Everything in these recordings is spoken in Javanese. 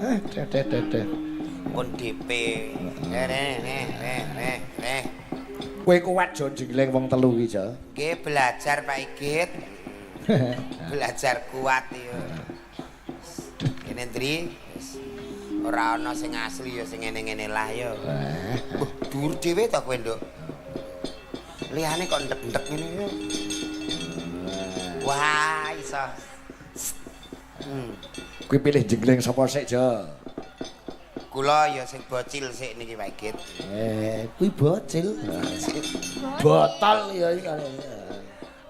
Deh deh deh deh. Pun DP. Ne ne ne ne ne ne. Kowe kuat jo jenggleng wong telu iki, Jo. Nggih belajar Pak Igit. Belajar kuat ya. Kene Ndri, wis ora ana sing asli ya sing ngene-ngene lah ya. Wah, dhuwur dhewe to kowe, Nduk. Liyane kok ndek-ndek ngene ya. Wah, iso. Kowe pilih jenggleng sapa sik, Jo? Kula ya sing bocil sik niki Pak Igit. Kuwi bocil. Botol ya iki.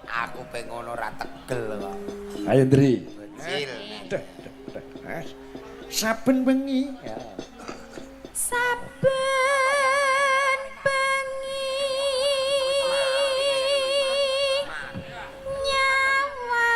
Aku pengen ngono ora tegel kok. Ayo Ndri. Bocil. Deh, deh, deh. Saben bengi. Ya. Saben bengi nyawang kona.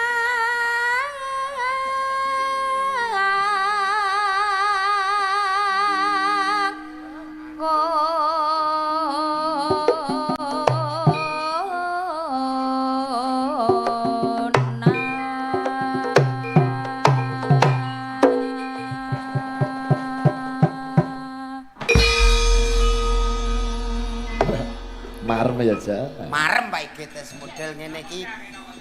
Marem ya, Jo. Marem Pak Igit wis model ngene iki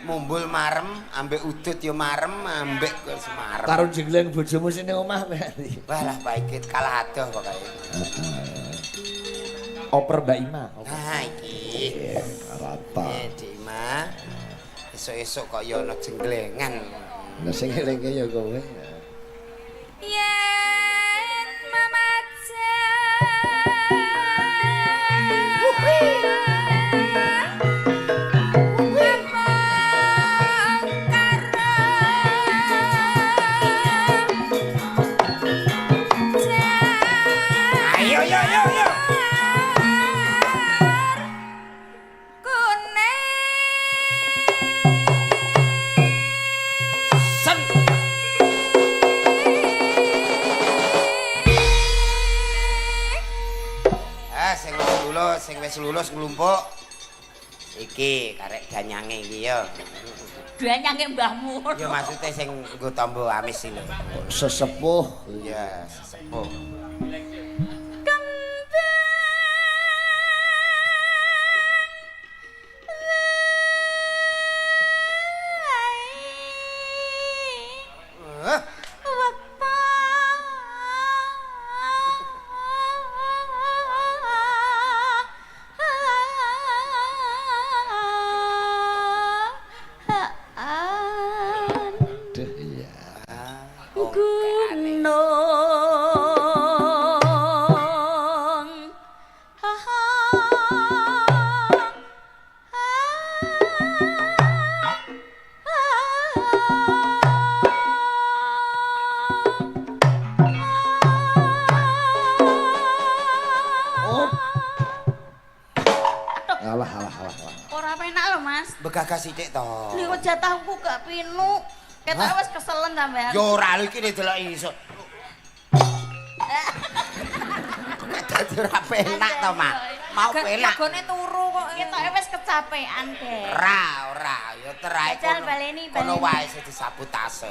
mumbul marem, ambek udut ya marem, ambek wis marem. Tarun jenggleng bojomu sing ning omah berarti. Wah lah Pak Igit kalah adoh pokoke. Oper Mbak Ima. Oper. Nah iki. Rata. Dik Ima. Esuk-esuk kok ya ana jenglengan. Lah sing elingke ya kowe. Yen memaca Ayo yo yo yo. Sen. Ah sing wis lulus, sing wis lulus nglumpuk. Iki karek danyange iki ya. Danyange mbahmu. Ya maksude sing nggo tombo amis iki lho. Sesepuh. Ya, sesepuh. Hah? Duh iya. Gunung Oh. Alah alah alah alah. Ora penak lho, Mas. Begagas sithik to. Lha kok jatahku gak pinu. Ketok wis keselen sampean. Ya ora lho iki delok iso. Kok dadi ora penak to, Mak? Mau penak. Gone turu kok. Ketoke wis kecapean, Dek. Ora, ora, ya terae Jajal, baleni, kono baleni. wae sing disabotase.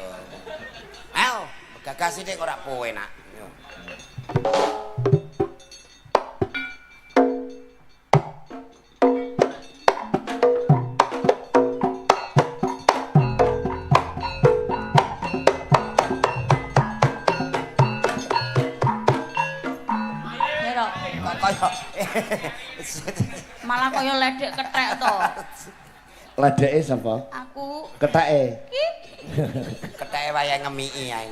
Ayo, begagas sithik ora penak. Yo. Ya, Rok. Kok kaya Malah kaya ledek kethek to. Ledeke sapa? Aku Keteke. iki Ketheke wayah ngemiki ae.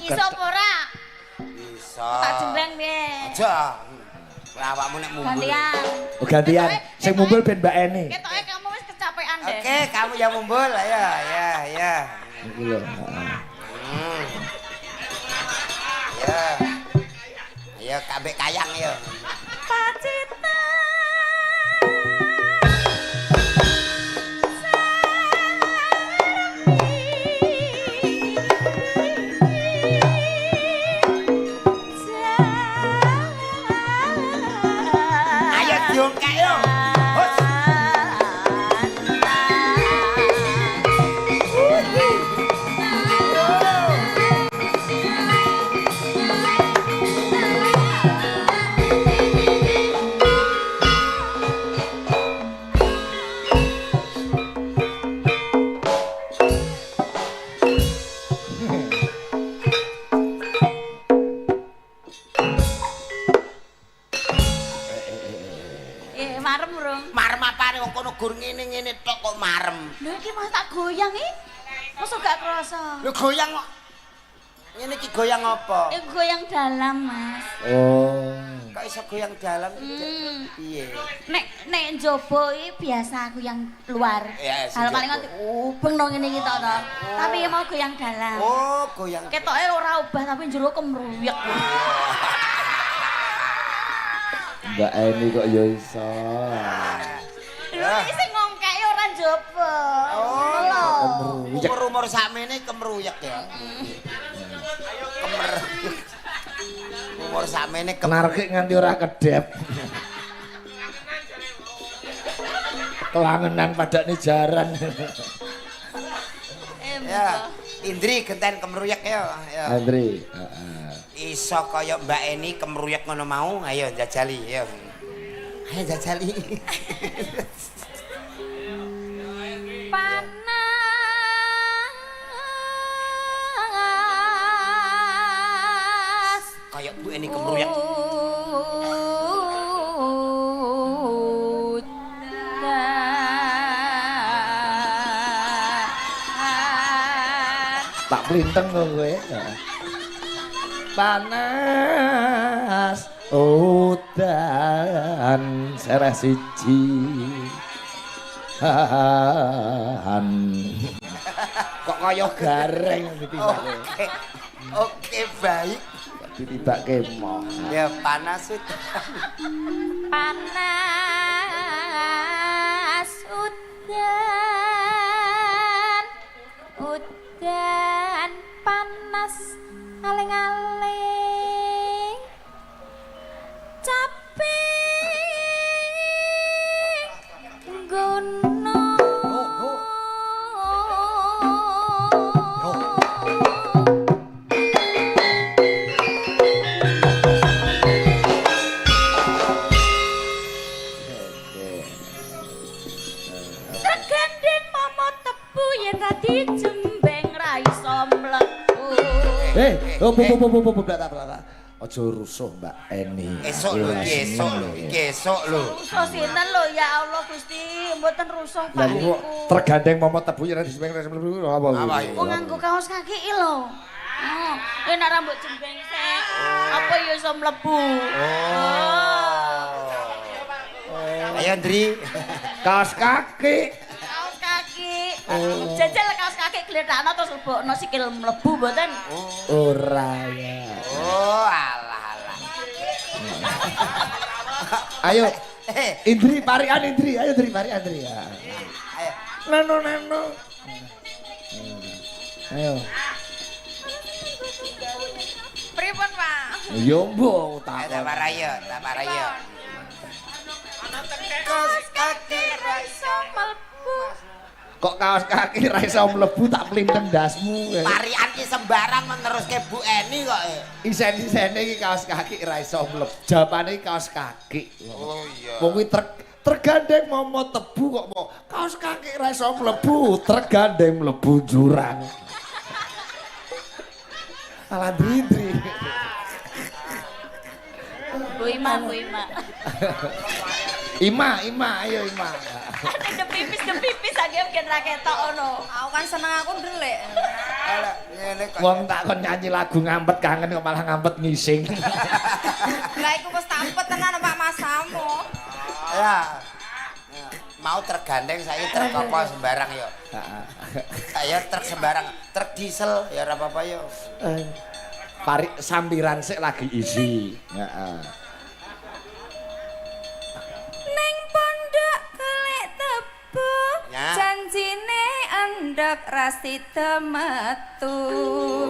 iso apa ora? Iso. Tak jembreng piye? Aja. Lah awakmu nek mumbul. Gantian. Oh gantian. Sing mumbul ben Mbak Eni. Ketoke kamu wis kecapean deh. Oke, kamu yang mumbul. Ayo, ya, ya. Iku lho. Heeh. Ya. Ayo kabeh kayang yo. Pacitan. Ayo diongkek yo. Hus. Iki mas tak goyang iki. Mosok gak kerasa. Lho goyang kok. Ngene iki goyang apa? Goyang dalam, Mas. Oh. Kok iso goyang dalam? Piye? Nek njaba iki biasa aku yang luar. Ya, sing Hal paling njaba. nganti ubeng nang ngene iki tok to. Tapi mau goyang dalam. Oh, goyang. Ketoke ora obah tapi njero kemruyek. Mbak Eni kok ya iso. Lho iki sing ngongkeki ora njaba. Oh, Lho. Kemruyek. Umur-umur sakmene kemruyek ya. Kemer. Umur sakmene Kenarke nganti ora kedep. Kelangenan padane jaran. Ya, Indri genten kemruyek ya. Ya. Andri, heeh. Iso kaya Mbak Eni kemruyek ngono mau, ayo jajali ya. Ayo jajali. Panas Kaya Bu Eni kemruyek. Udan. Tak plinteng kok kowe. Panas udan sereh siji. Han. Kok kaya gareng ditibake. Oke. Oke, baik. Ditibake moh. Ya panas udan. Panas udan, udan panas aling-aling capek nggono. Tergandeng momo tebu yen ra dijembeng ra iso mlebu. Eh, oh, bu bu bu bu bu blak blak. Aja rusuh Mbak Eni. Esuk lho, iki esuk lho, iki esuk lho. Rusuh sinten lho ya Allah Gusti, mboten rusuh Pak Lah niku niku. tergandeng momot tebu yen disembeng mlebu apa Apa kuwi? iki? Wong nganggo kaos kaki iki lho. Oh, enak rambut jembeng sek. Apa ya iso mlebu? Oh. Ayo Ndri. Kaos kaki. Kaos kaki. Jajal kaos kaki gletakno terus lebokno sikil mlebu mboten? Ora ya. Oh, alah alah. Ayo Eh, Indri parian Indri, ayo Indri parian Indri ya. ayo. Nano nano. Ayo. Pripun, Pak? Yo mbok Ayo tak takon. warai ya, tak warai ya. Kaos kaki Ra iso mlebu. Kok kaos kaki ra iso mlebu tak plinteng ndasmu. Parian ki sembarang meneruske Bu Eni kok. Isen-isene iki kaos kaki ra iso mlebu. Jawabane iki kaos kaki. Oh iya. Wong kuwi tergandeng momot tebu kok mau kaos kaki ra iso mlebu, tergandeng mlebu jurang. Alah dri-dri. Bu Ima, Bu Ima. Ima, Ima, ayo Ima. Depipis, depipis age ben ra ketok ngono. Aku kan seneng aku ndelik. Alah, ngene kok. Wong tak kon nyanyi lagu ngampet kangen kok malah ngampet ngising. Lah iku wis tampet tenan Pak Masamu. Ya. Mau tergandeng saya truk apa sembarang yo. Saya truk sembarang, truk diesel ya ora apa-apa yo. Pari sampiran sik lagi isi. Heeh. Ning pondok golek tebu, Ya. janjine endek ra sida metu.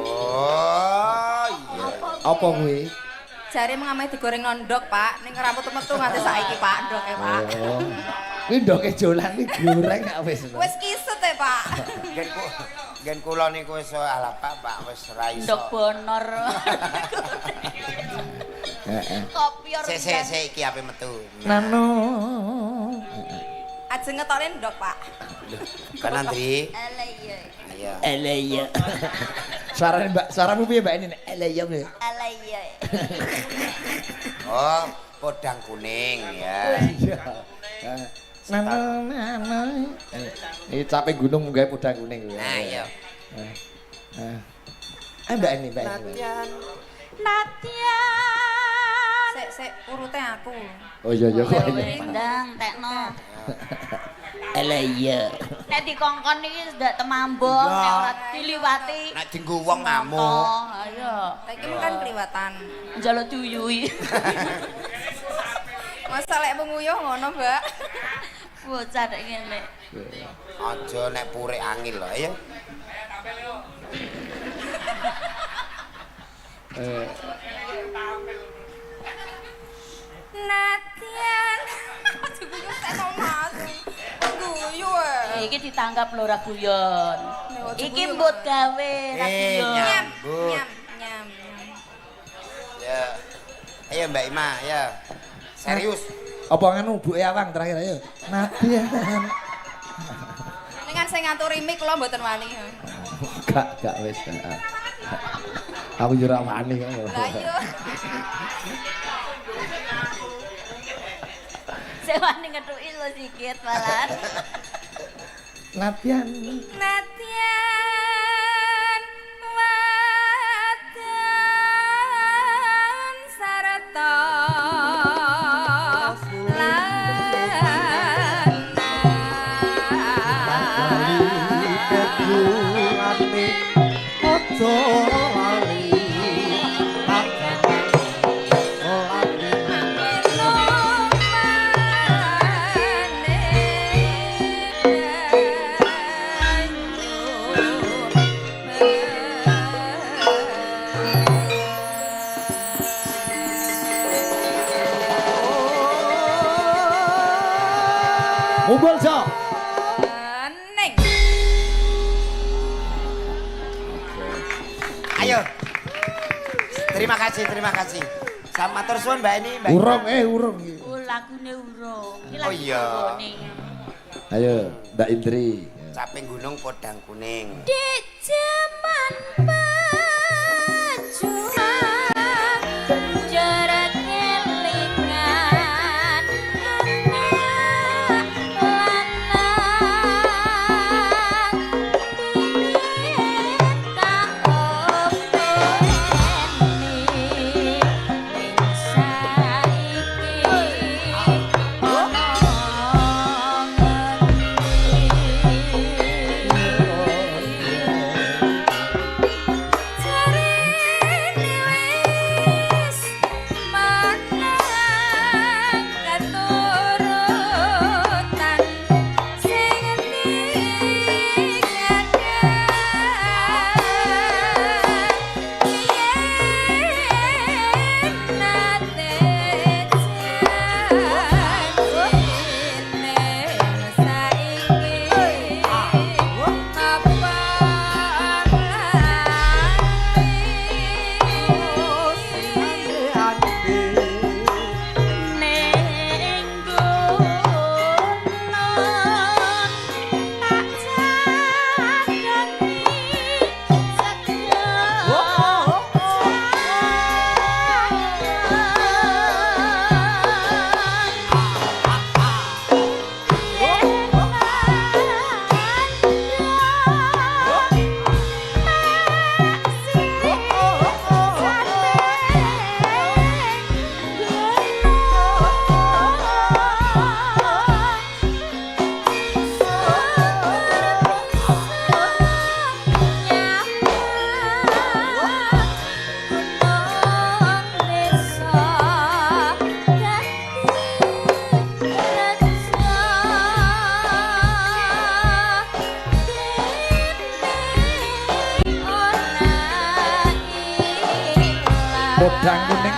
Oh iya. Apa kuwi? Jare mengamai digoreng nondok, Pak. Ning ora metu-metu nganti saiki, Pak, ndoke, Pak. Oh. Kuwi ndoke jolan kuwi goreng gak wis. Wis kiset e, Pak. Gen kula niku wis alah Pak, Pak wis ra iso. Ndok bonor. Heeh. Kopi ora. Sik sik sik iki ape metu. Nano. Ajeng ngetokne ndok, Pak. Kan Andri. Ala iya. Ayo. Ele iya. Suarane Mbak, suaramu piye Mbak ini? Ele iya piye? Ala iya. Oh, podang kuning ya. Iya. Nana nana. Iki cape gunung gawe podang kuning kuwi. Nah, iya. Mbak ini, Mbak ini. Latihan. Natian. Sik sik urute aku. Oh iya iya kok ini. Ndang tekno. Lah iya. Nek dikongkon iki ndak temambung, nek ora diliwati. Nek dienggo wong ngamuk. Ayo. Lah iki kan kliwatan. Njaluk diuyuhi. Masa lek menguyuh ngono, Mbak. Bocah nek ngene. Aja nek purik angin lho, ayo. Natian. Aja guyu tek to, Mas. Guyu e. Iki ditanggap lho ra guyon. Iki mbut gawe ra guyon. Nyam, Nyambut. nyam, nyam. Ya. Ayo Mbak Ima, ya. Serius. Apa nganu buke awang terakhir ayo. Natian. Dengan sing ngaturi mik kula mboten wani. Gak wis. Aku yo ora wani kok. Lah iya. Sing wani ngethuki lho sikit malah. Natian. Natian wadon sarta Mumbul, Jo. Ning. Ayo. Terima kasih, terima kasih. Sama matur suwun Mbak ini, Mbak. Ima. Urung urung iki. Oh lagune urung. Iki Oh, lagu iya. kuning. Ayo, Mbak Indri. Caping gunung podang kuning. Di jaman pejuang jarak kelingan anak lanang piye tak openi ning saiki ana Jarene wis menang katurutan sing dikadang yen nate janjine saiki apa Ning gunung tak jagani Podang kuning.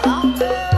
Thank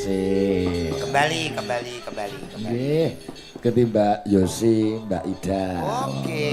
Asik. Kembali, kembali, kembali, kembali. Nggih. Ganti Mbak Yosi, Mbak Ida. Oke.